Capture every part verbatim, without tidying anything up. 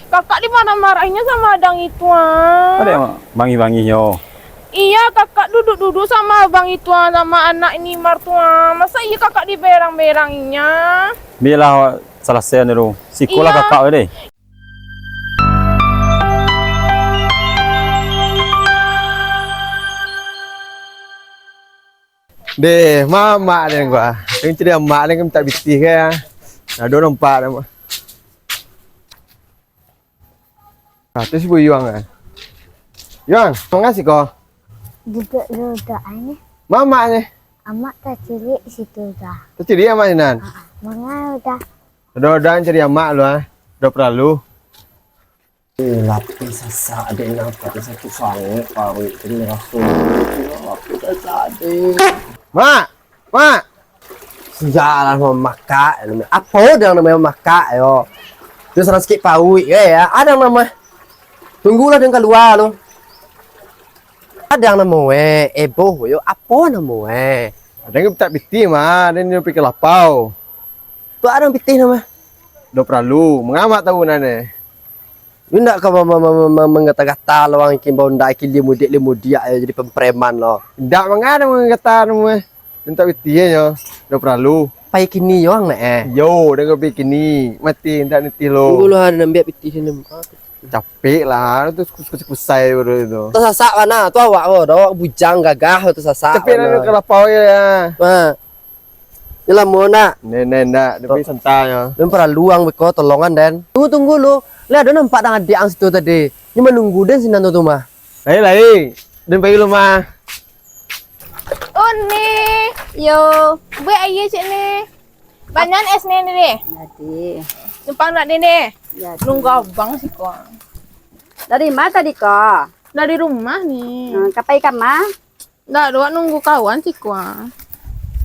Kakak dimarah-marahinyo samo Adang itu, ah. Ado bangih-bangihnyo. Iya, kakak duduk-duduk samo abang itu, ah, samo anak Nimar tu, ah. Masa iya kakak diberang-beranginya? Bialah, salasai dulu. Sikolah Iya. kakak deh. Deh, mamak deh gua. Yang cari amak deh mintak pitih ke ya. Aduh, nampak deh. Nah, tu si Buyuang eh. Yuang, manga siko? Duduk dulu doh ni. Mamak ni. Amak taciliak situ dah. Taciliak amak sinan. Ah, manga udah. Udah-udahan cari amak lu ah. Udah paralu. Eh, lapeh sasak dek nak, tapi sakik sangaik paruik tu ni raso. Lapeh sasak dek. Mak! Mak! Sialah mamakak. Apo dek namonyo mamakak yo? Tu salah sakik paruik ke ya? Ado namo. Tunggulah dek kalua tu. Ado namo eh, eboh yo. Apo namo eh? Ado mintak pitih mah, ado nan pikir lapau. Tu ado pitih namo. Dah paralu, manga amak tahu nan eh. Indak ka ma-, ma-, ma-, ma-, ma-, manggata-gata lo wang kimbau ndak kilia mudiak, lia mudiak yo jadi pempreman lo. Indak manga manggata namo eh. Mintak pitih nyo, dah paralu. Pai kini yo ang nak eh. Yo, dah ka pai kini. Mati indak nitih lo. Tunggu lo, ado nambiak pitih ni. Capek lah, tu kus-, kus-, kusai baru tu. Tasasak bana, tu awak ko, awak bujang gagah tu sasak Capek lah bana. Nak kalapau ya. Ha. Ni lamo nak. Ndak, ndak, ndak. Tapi santai yo. Den paralu ang beko tolongan den. Tunggu, tunggu lu. Lah ado nampak dang adiak ang situ tadi. Ni manunggu den sinan tu, tu mah. Lai, lai. Den pai lu mah. Oh, ni. Yo, buek aia cik ni. Banyak es ni, ni, ni. Jadi. Numpang nak ni, ni. Jadi. Nunggu abang siko. Dari ma tadi ko? Dari rumah ni. Hmm, ka pai kama? Ndak, dek nunggu kawan siko.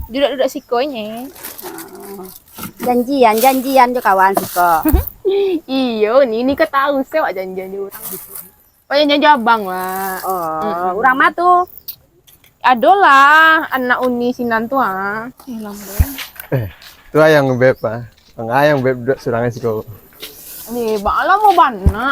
Duduak-duduak siko ni. Oh. Janjian, janjian jo kawan siko. Iyo, ni, ni ka tahu se wak janjian jo urang. Payah janji abang lah. Oh, urang ma tu? Adolah, anak Uni sinan tu ah. Eh, lamo. Eh, tu ayang beb ah. Ang ayang beb duduak surang siko. Ni, bang lamo bana.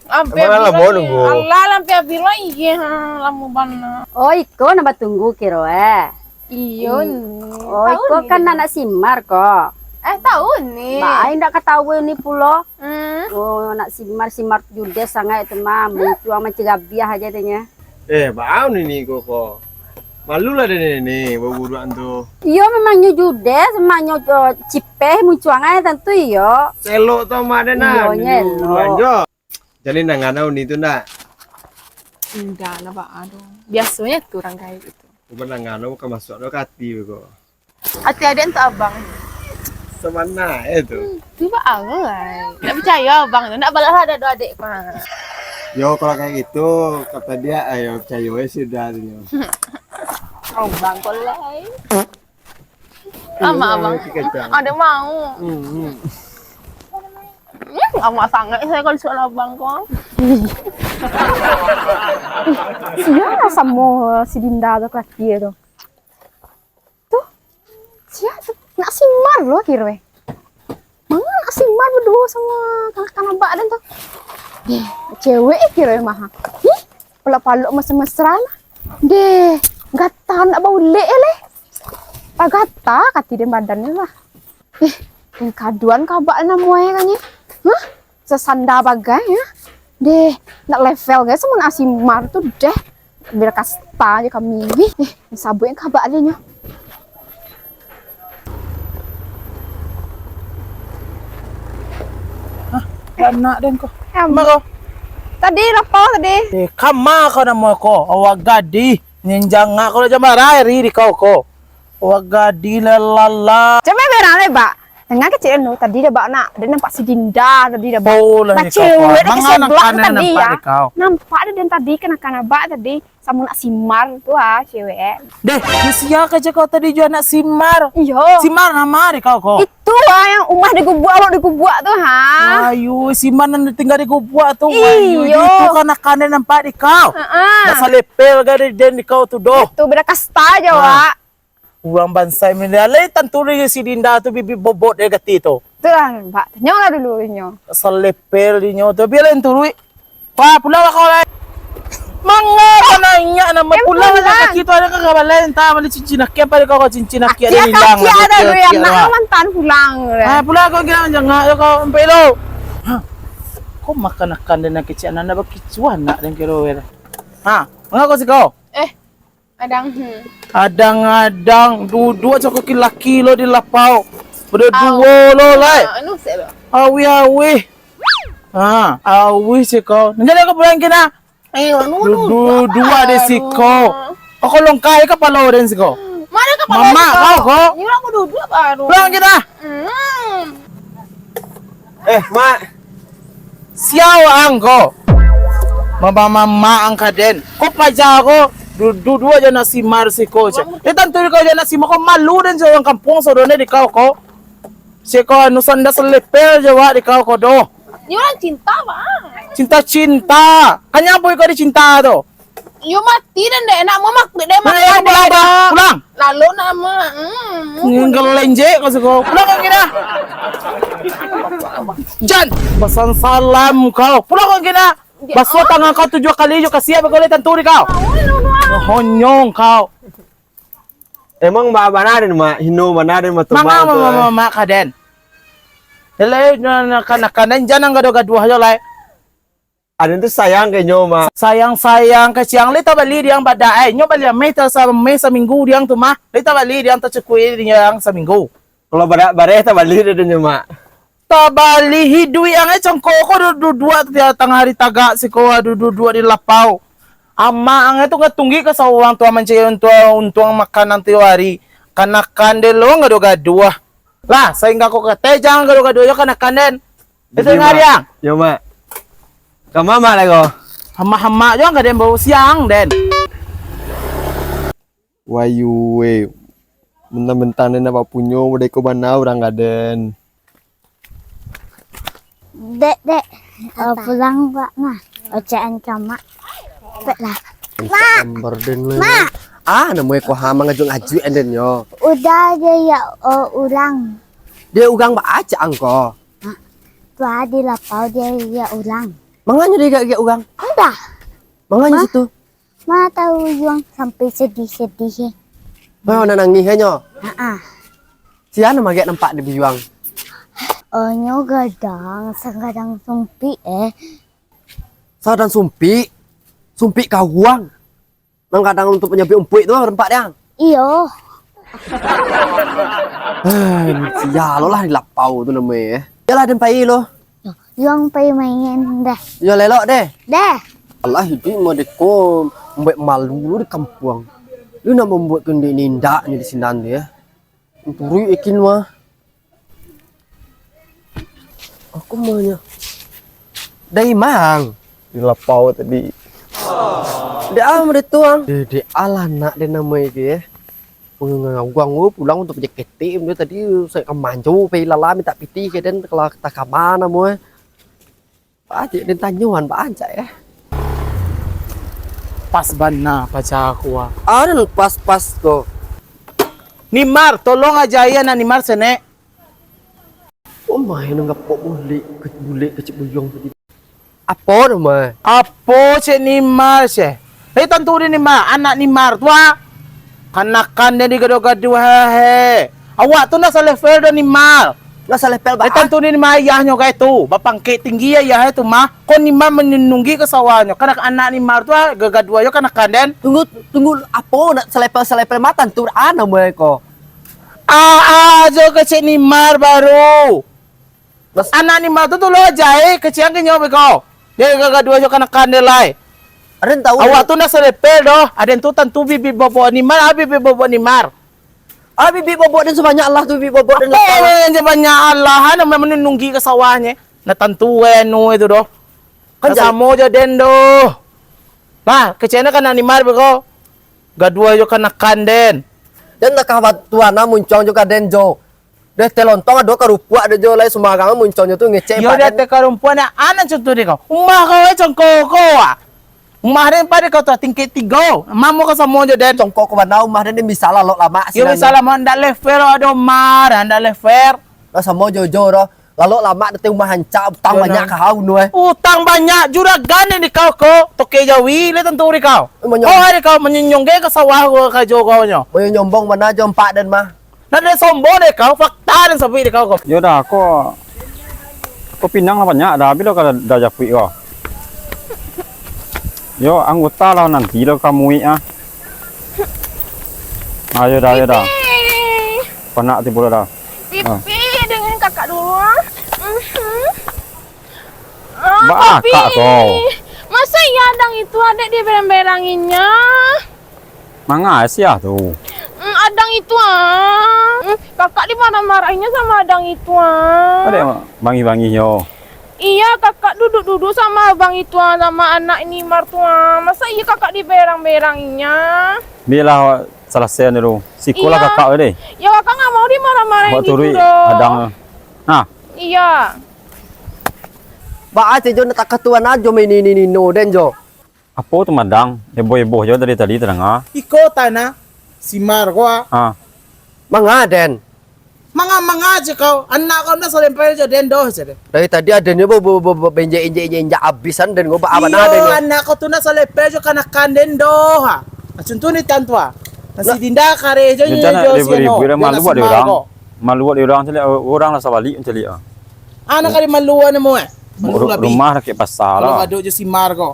Ampe Emang lamo nunggu? Alah, ampe abih lah, iya, ha, lamo bana. Oh, iko nan batunggu kiro eh. Iyo, ni. Oh, iko kan anak Simar ko. Eh, tahu ni. Ba, ai ndak katahui ni pulo. Hmm. Oh, anak Simar, Simar judes sangaik tu mah. Muncuang mancirabiah aja deh nya. Eh, baa ni ko ko. Malu lah deh ni, ni, baburuak tu. Iyo, memang nyo judes, memang nyo, eh, cipeh muncuang ai tantu iyo. Selok tu mah deh nah. Iyo, nyo elok. Lanjut. Jadi nangana Uni tu ndak? Indak lah, baa tu. Biasonyo tu urang kayak gitu. Cuman nangana bukan masuk do ka ati ko. Ati adek tu abang. Samana eh tu. Hmm, tu baa lai. Ndak picayo abang tu. Ndak balah lah ado adek mah. Yo, kalau kayak gitu, kata dia, ayo picayo eh sudah tu. Abang ko lai. Amak abang. Ado mau. Hmm, hmm. Hmm, amak sangaik sayo kalau soal abang ko. Sia samo si Dinda tu kaki tu. Tu, sia tu. Nak Simar lo kiro eh. Manga nak Simar baduo samo kanak-kanak abak den tu. Deh, cewek eh kiro eh mah. Ih, palok-palok mesra-mesra lah. Deh, gata nak baulek eh leh. Pagata kati den badan ni lah. Eh, yang kaduan kabak namuai kan ni. Hah? Sasanda bagai ya. Deh, nak level guys sama nak Simar tu deh. Biar kasta aja kami. Eh, sabuik yang kabak aja nyo. Hah, anak den ko. Em. Kama ko? Tadi lapau tadi. Eh, kama ko namo ko? Awak gadih. Nyenjang ko lah jamarai ri di kau ko. Wagadi lalala. Cuma berang le, Bak. Tengah kecil anu, tadi dah Bak nak, dah nampak si Dinda tadi dah Bak. Oh, lah. Nah, cewek dah sebelah tadi ya. Nampak dah dan tadi kenakan Abak tadi sama nak Simar tu ah, cewek. Deh, sia ka cakap tadi jual nak Simar. Iyo. Simar nama deh kau ko. Itu ah yang umah di gubuk, awak di gubuk tu ha. Ayo, Simar nan tinggal di gubuk tu. Iyo. Itu kan akan dia nampak di kau. Heeh. Dah salepel gak di den di kau tu doh. Itu beda kasta aja, Wak. Urang bansaik menilai tantu dari si Dinda tu bibik bobot dari gati tu. Tu lah, Pak. Tanyolah dulu inyo. Salepel inyo tu. Biarlah yang turuik. Wah, pulang lah kau lai. Manga kau naiak nama. Eh, pulang lah pulang. Kaki tu ada kau balai, entah mana cincin aki apa ada kau, kau cincin aki ada hilang. Kaki ada dulu yang nak mantan pulang. Ah, pulang kau kira jangan ya kau sampai lo. Hah. Kau makan-makan dan kecil anak nak bakicuan nak dan kira. Ha, manga kau si kau? Eh, Adang, hmm. Adang-adang, duduak cako laki lo di lapau. Badaduo lo, lai. Ah, anu, sek lo. Awih-awih. Ha, awih siko. Nan jadi ko pulang kina. Eh, anu, anu. Duduak di siko. Oh, kau longkai kapalo den siko. Mana kapalo Mamak kau ko? Ini aku duduk baru. Pulang kina. Hmm. Eh, Mak. Siau ang ko. Mama-mama ang kaden. Ko paja ko. Du-, duduak jo nak simar siko, ceh. Dia tantu kau jo nak simar ko malu dan jo urang kampuang saudara di kau ko. Siko anu sanda selepel jo wak di kau ko doh. Ni orang cinta, Bang. Cinta-cinta. Kan nyampu kau dicinta tu. Yo mati dan dek nak mamakai dek. Pulang, pulang, pulang. Lalu nama. Hmm. Ninggal lenjek kau siko. Pulang kau kina. Jan, pesan salam kau. Pulang kau kina. Basuah tangan kau tujuh kali jo kasiak bagolek tantu di kau. Honyong kau. Emang ba-, bana den, Mak? Hino bana den, Mak, tu, Mak, tu, Mak, eh. Mak, kaden. Elai, nak, nak, nak, nak, jan gaduah-gaduah jo lai. Aden tu sayang ka inyo, Mak. Sayang-sayang ka siang, lai tabali diang badak, eh. Nyo bali ameh ta-, sa-, ameh saminggu diang tu, mah. Lai tabali diang tacukui diang saminggu. Kalau badak bareh tabali dek inyo, Mak. Tabali hiduik ang, eh, cangko ko du-, duduak tu tangah hari tagak siko, du-, duduak di lapau. Amak ang, eh, tu ngatunggi ka saurang tu mancari untuang, untuang makanan tiok hari. Kanakan den lo gaduah-gaduah. Lah, sahingga ko kateh, jan gaduah-gaduah jo kanakan den. Itu ngari ang. Yo, Mak. Ka mamak lai ko? Hamak-hamak jo ang ka den bau siang den. Wayuwe. Mentang-mentang den nak bapunyo, modeko bana urang ka den. Dek, dek. Oh, pulang, Pak, mah. Ocean ka Mak. Cepatlah. Mak. Mak. Ah, namuai ko ha mangajuik-ajuik den yo. Udah dia ya, oh, ulang. Dia urang ba acak angko. Tuah di lapau dia ya ulang. Manganyo dia gak-gak urang? Udah. Manganyo situ? Ma tahu Yuang sampai sedih-sedih, eh. Nah, nak nangih, eh, nyo? Ha-ah. Sia nan magek nampak di Yuang? Oh, nyo gadang, sagadang sumpik, eh. Sagadang sumpik? Sumpik kawang? Nan gadang untuk manyabik umpuik tu, nampak diang? Iyo. Ah, sia lo lah di lapau tu namo, eh. Yalah, den pai lo. Yuang pai main dah. Yo, lelok deh. Deh. Alah, iduik modeko, mambuek malu lu di kampuang. Lu nak mambuek kendek nindak ni di sinan tu, ya. Turuik ikin mah. Aku maunya. Dai mang. Di lapau tadi. Dek ah, modeko ang. Dek, dek alah nak dek namo iki, ya. Pengaguang gua pulang untuk paja ketek benda tadi, saya ka manjo, pai lala minta pitih ka den, kalau tak ka ma namo, eh. Pacik den tanyoan, pacik, eh. Pas bana paja aku, ah. Anu pas-pas ko. Nimar, tolong ajai anak Nimar senek. Oh, main ngapok bulek, ke-, bulek kecik buyuang tadi. Apo tu, Mai? Apo cek Nimar, ceh? Eh, tantu di Nimar, anak Nimar tu, ah. Kanakan den digaduah-gaduah, he. Awak tu ndak salevel doh Nimar. Ndak salevel, eh, baa? Tantu di Nimar ayahnyo gai tu, bapangkek tinggi ayah tu mah. Ko Nimar manununggi ka sawahnyo. Kanak-, anak Nimar tu, ah, gagaduah yo kanakan den. Tunggu, tunggu, apo ndak salevel-salevel mah tantu, ah, namo ko? Ah, ah, jo kecek Nimar baru. Mas- Anak Nimar tu, tu lo jahek, kecek ang kenyo beko. Dia gagaduah jo kanakan dia lai. Aden tahu. Awak tu ndak salevel doh. Aden tu tantu bibik bobok Nimar, ah, bibik bobok Nimar. Ah, bibik bobok den sabanyak alah tu, bibik bobok den. Apo lah. Yang sabanyak alah, ah, namo manununggi ka sawahnyo. Nah, tantu we anu itu doh. Kan ndak jal- samo jo den doh. Nah, kecek ang kanak Nimar beko. Gaduah jo kanakan den. Den nak ka tuan, ah, muncuang jo ka den jo. Deh, teh lontong ado karupuak ado jo lai, sumbarang muncuangnyo tu ngecek. Iyo, deh, teh karupuak nak, anak contoh deh kau. Umah kau, eh, congko kau, ah. Umah den pado kau tu tingkek tigo. Mamo ka samo jo den. Congkok ko bana umah den, den bisa lalok lamak. Yo, sinan bisa lamak, ndak level ado umah, ndak level. Lah samo jo, jo doh. Lalok lamak datang umah rancak, utang banyak ka hau nu, eh. Utang banyak, juragan ni kau ko. Toke jawi le tantu di kau. Eh, manyom- Oh, di kau manyenyong ge ka sawah ko, ka jo kau nyo. Manyombong bana jo ampak den mah. Ndak ado sombong dek kau, fakta den sabuik dek kau ko. Yo dah, ko, ko pinang lah banyak dah, habis lo ka dah japuik ko. Yo, anggota lah nanti lo ka muik ah. Ayo dah, ayo dah. Pipi. Panak ti pulo dah. Pipi, ah. Dengan kakak dulu ah. Mhm. Ah, Ba papi. Akak kau. Masa iya adang itu adek diberang-beranginnya? Manga sia tu. Mm, adang itu ah. Mm, kakak dimarah-marahinnya sama adang itu ah. Adek bangih-bangihnyo. Iya, kakak duduk-duduk sama abang itu ah, sama anak ini Mar tu ah. Masa iya kakak diberang-beranginnya? Biarlah salasai dulu. Sikolah kakak deh. Iya. Ya kakak nggak mau dimarah-marahin gitu doh. Buat turuik adang. Nah. Iya. Baa ceh jo nak takah tuan ajo main ini nino den jo. Apo tu madang? Heboh-heboh jo dari tadi tadanga. Iko tanah, si Mar ko ah. Ah. Manga den? Manga-manga je kau, anak kau nak salempel jo den doh je deh. Dari tadi aden nyo bo-, bo-, bo-, bo-, benjek-injek-injek abisan den ko, baa bana den ko. Iyo, anak kau tu nak salempel jo kanakan den doh ha. Macam tu ni tantu ha. Nasi dinda kareh jo nyo jo si anu. Malu buat di urang. Malu buat di urang caliak, urang lah sabalik caliak ah. Anak kali malu namo eh. Malu lah, Pi. Rumah dakek pasa lah. Kalau baduk jo si Mar ko.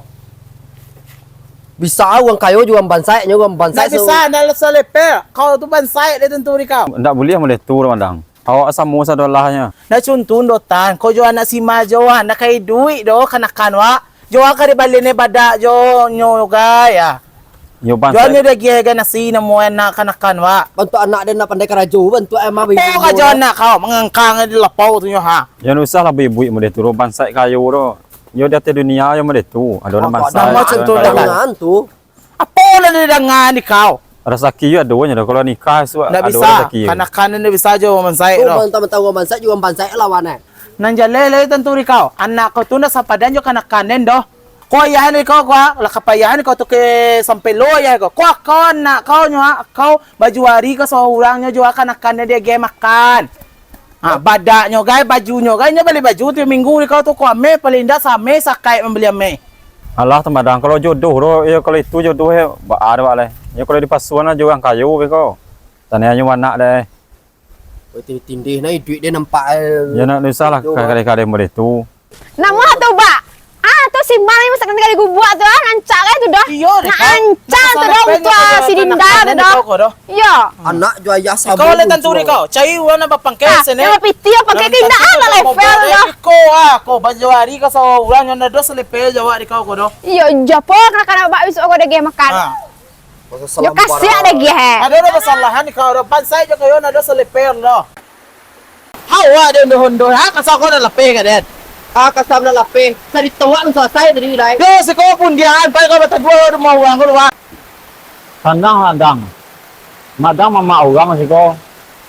Bisa urang kayo jo urang bansaik, nyo urang bansaik. Ndak bisa, ndak lah salepel. Kau tu bansaik deh tantu di kau. Ndak buliah model tu, Ramadang. Awak samo sadolahnyo. Ndak cuntuh doh, Tan. Kau jo anak si Mar jo, ah, ndak ka iduik doh kanakan wak. Jo, ah, ka dibalian badak jo nyo gai, ah. Yo, bansaik. Jualnyo dagiah gai nasi namo anak kanakan, wak. Bantuak anak den nak pandai karajo, bantuak emang. Apo karajo anak kau, mangangkang di lapau tu nyo, ha. Yo, ndak usah lah buik-buik model tu, bansaik kayo tu. Yo, di ateh dunia yo model tu. Ado urang bansaik. Namo cuntuh ado urang kayo. Apo lah didangan di kau? Rasaki yo ado nyo doh, kalau nikah esok ado rasaki. Ndak bisa. Kanakan den ndak bisa jo bansaik tu. Mentang-mentang urang bansaik, jo urang bansaik lawan, eh. Nan jaleh lai tantu di kau. Anak kau tu ndak sapadan jo kanakan den doh. Ko ayah ni kau, ko, lah ka payah ni kau tu ke sampai lo ayah kau. Ko kau anak kau nyo, kau baju ari kau saurang nyo juo kanakan nyo diagiah makan. Ha, badaknyo gai, bajunyo gai, nyo bali baju tiok minggu di kau tu, ko ameh, paling indak sameh sakaik mambali ameh. Alah, Tamadang, kalau jodoh tu, yo kalau itu jodoh, yo, baa dek wak lai. Yo kalau dipasuan lah jo urang kayo be ko. Tanianyo anak deh. Tindih nah iduik dia nampak, eh. Yo, ndak usah lah, kadeh-kadeh model tu. Namo tu, Bak? Ah, tu si Mar yang masak kari gubuak tu, ah, rancak kan tu doh. Iyo, nak rancak tu doh, untuk si Dinda tu doh. Iyo. Anak jo ayah samo. Kau lah tantu di kau. Cari urang nak bapangkek sini. Yang piti, pangkek tindak, ah, nak level doh. Iko ah, ko banjo hari ka sawa urang yang nado selepel jawab di kau ko doh. Iyo, japo kanak-kanak bak besok ko dagih makan. Ah. Yo kasiak dagih, eh. Ado, ado basalahan di kau doh. Bansaik jo kayo nado selepel doh. Hawa den doh hondo, ha, kasa ko nak lapeh ka den. Ah, kasa nak lapeh. Sa ditawak tu salasai tadi lai. Yo, siko pun dian, pai kau bataduo rumah urang ko luar. Sanang lah, Dang. Madang mamak urang siko.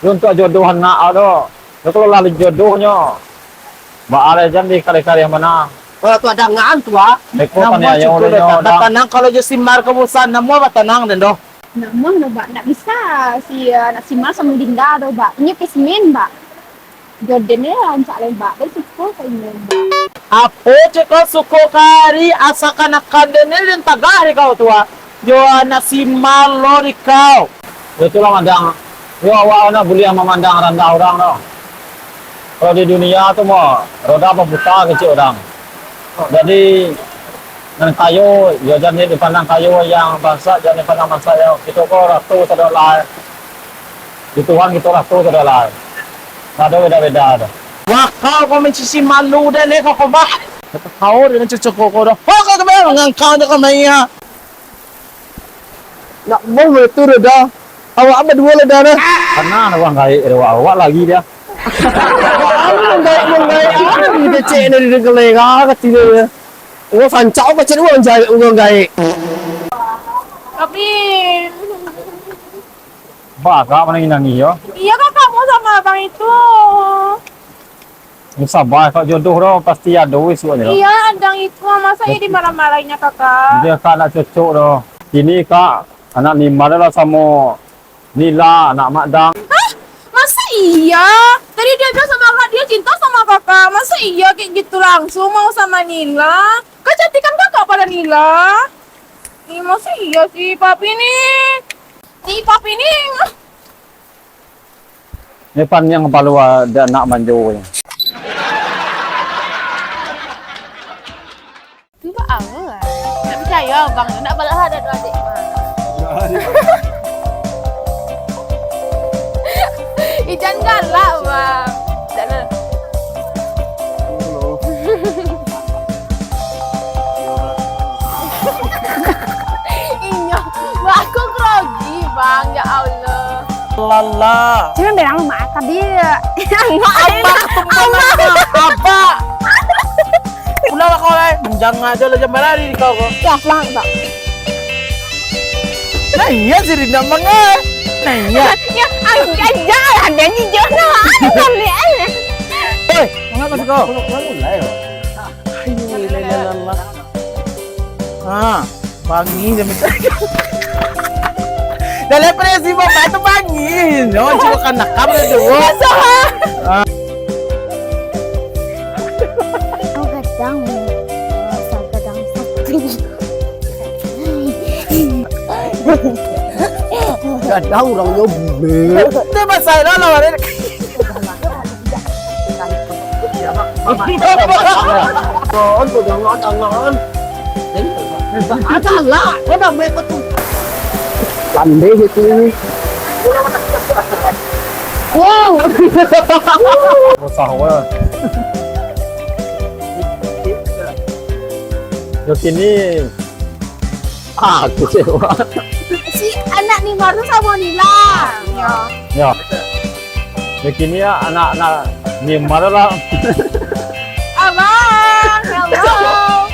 Yo, untuak jodoh anak tu. Yo, kalau lah jodohnyo, baa lai jan dikaleh-kaleh mano. Kalau tu ado ngan tu, ah. Eko namo tanya cukup yo, Dang. Batanang kalau jo si Mar ko bosan, namo batanang den doh. Namo lo, Bak, ndak bisa si, eh, anak si Mar samo Dinda tu, Bak. Inyo kismin, Bak. Jo den ni rancak lai, Bak. Den suko ka inyo, Bak. Apo cek kau suko kari, asa kanakan den ni den tagah di kau tu, ah. Jo anak si Mar lo di kau. Yo itulah, Madang. Yo awak nak buliah mamandang randah urang tu. Kalau di dunia tu mah, roda baputa kecek urang. Jadi, nan kayo, yo jan dipandang kayo yang bansaik, jan dipandang bansaik yang kito ko ratu sado lai. Di Tuhan kito ratu sado lai. Ndak ado beda-beda tu. Wah, kau ko mancuci malu den, eh, kau ko, Bak. Kau dengan cucu kau ko doh. Kau ko tu, Bak, mangangkang je kau main, ha. Nak boh betul dah. Awak baduo lah dah. Kana urang gaek awak, awak lagi dia. Awak urang gaek, urang gaek. Awak ni becek ni di kelera kecil dia. Urang sancak kecil urang gaek, urang gaek. Tapi Bah, kak mana nangis yo? Iya kak, kamu sama abang itu. Sabar, kok jodoh tu pasti ado isuaknyo. Iyo, Adang, itu mah, masa iyo dimarah-marahinyo, Kakak? Jan, Kak, ndak cocok doh. Kini, Kak, anak Nima tu lah samo Nila, anak Mak Dang. Hah? Masa iyo? Tadi dio bilang samo Kakak, dio cinto samo Kakak. Masa iyo kek gitu langsuang mau samo Nila? Kecantikan Kakak pado Nila. Ih, masa iyo sih, Papi ni? Ih, Papi ni. Ni paniang palu ado anak manjo ni. Tu baa lah. Ndak picayo abang tu, ndak balas ado adik mah. Ijan galak, Bang. Ndak lah. Inyo, wah, aku grogi, Bang, ya Allah. Lala. Jangan bilang mak tadi. Abah, abah. Ulanglah kau lai. Manjangak jo lah, jan balari kau ko. Ya, pulang, Bang. Nah, iyo si Rina mangai. Nah, iyo. Ya, aja lah, ada ni je. Nah, ada balik, eh. Hei, mangapa sih kau? Ayo, lala. Ha, bangi je minta. Dalam presi bapak tu bangi. No, cuba kan nakam tu. Masalah. Ha. Kau gadang, masa gadang sakti. Gadang urang nyo bule. Dia masalah lawan dia. Jangan, jangan, jangan. Adalah, kau dah main betul. Landai gitu ini. Wow. Susah banget. Yo kini. Aku sewa. Si anak Nima tu samo Nila. Yo. Yo. Yo kini yo anak-anak Nima tu lah. Abang, ya Allah.